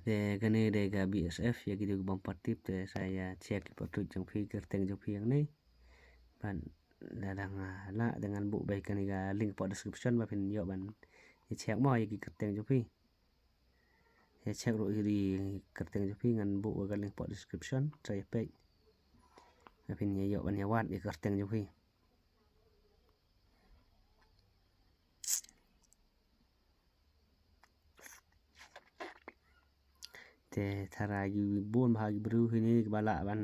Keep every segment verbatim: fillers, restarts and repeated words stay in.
Te kane dei ka B S F, ïa kito ki bym pat tip te sa ïa check ki photo jong phi, kyrteng jong phi hangne. Ban da dang, ah, lah, te ngan buh beit kane ka link hapoh description ba phin ïoh ban ïa check mo ïa ki kyrteng jong phi. Ïa check ruh ïa ki kyrteng jong phi, ngan buh ka link hapoh description, sa ïa peit. Ba phin ïa ïoh ban ïa wad ïa ki kyrteng jong phi. Te tharai ki bun bha ki briew hi ne kiba lah ban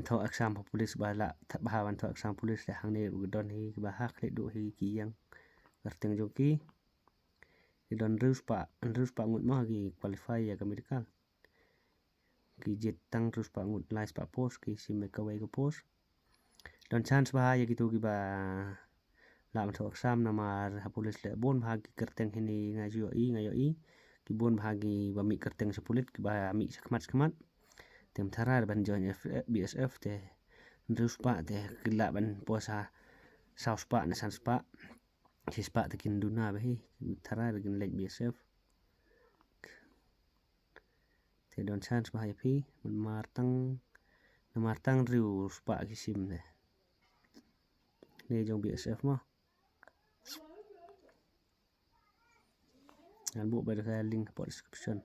thoh exam ha police, ba lah bha ban thoh exam police, te hangne ruh ki don hi kiba ha khlieh duh hi ki ïeng kyrteng jong ki. Ki don hynriew spah, hynriew spah ngut mo ki qualify ïa ka medical. Ki jied tang hynriew spah ngut, lai spah post ki shim ïa kawei ka post. Don chance bha ïa kito kiba lah ban thoh exam namar ha police leh bun bha ki kyrteng hi ne nga ju ïohi, nga ïohi. Ki bun bha kiba mih kyrteng sha police kiba mih sha khmat sha khmat. Te ym tharai ban join F-, B S F te hynriew spah te ki lah ban post ha saw spah ne san spah. Shi spah te kin duna bha hi, tharai kin leit B S F. Te don chance bha ïa phi, namar tang, namar tang hynriew spah ki shim te. Ne jong B S F mo. Ngan buh beit ka link hapoh description.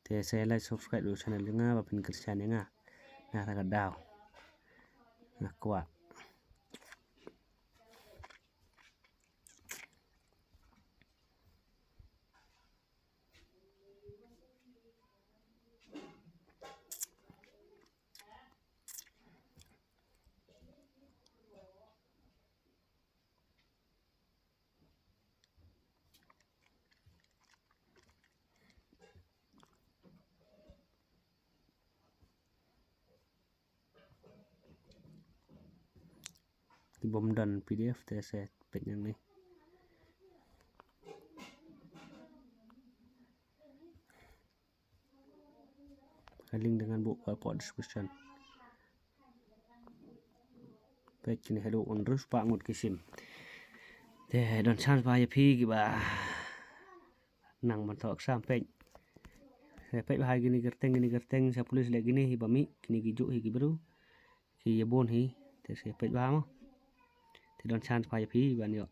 Te sa like, subscribe ïa u channel jong nga ba phin kyrshan ïa nga. Nga la ka daw. Nga kwah. Ki bym don P D F te sa peit nangne. Ka link te ngan buh hapoh description. Peit kine haduh hynriew spah ngut ki shim. Te don chance bha ïa phi kiba nang ban thoh exam, peit. Te peit bha kine kyrteng, kine kyrteng sha police leh kine hi ba mih, kine ki juh hi ki briew. Ki ïa bun hi, te sa peit bha mo. Te don chance bha ïa phi ban ïoh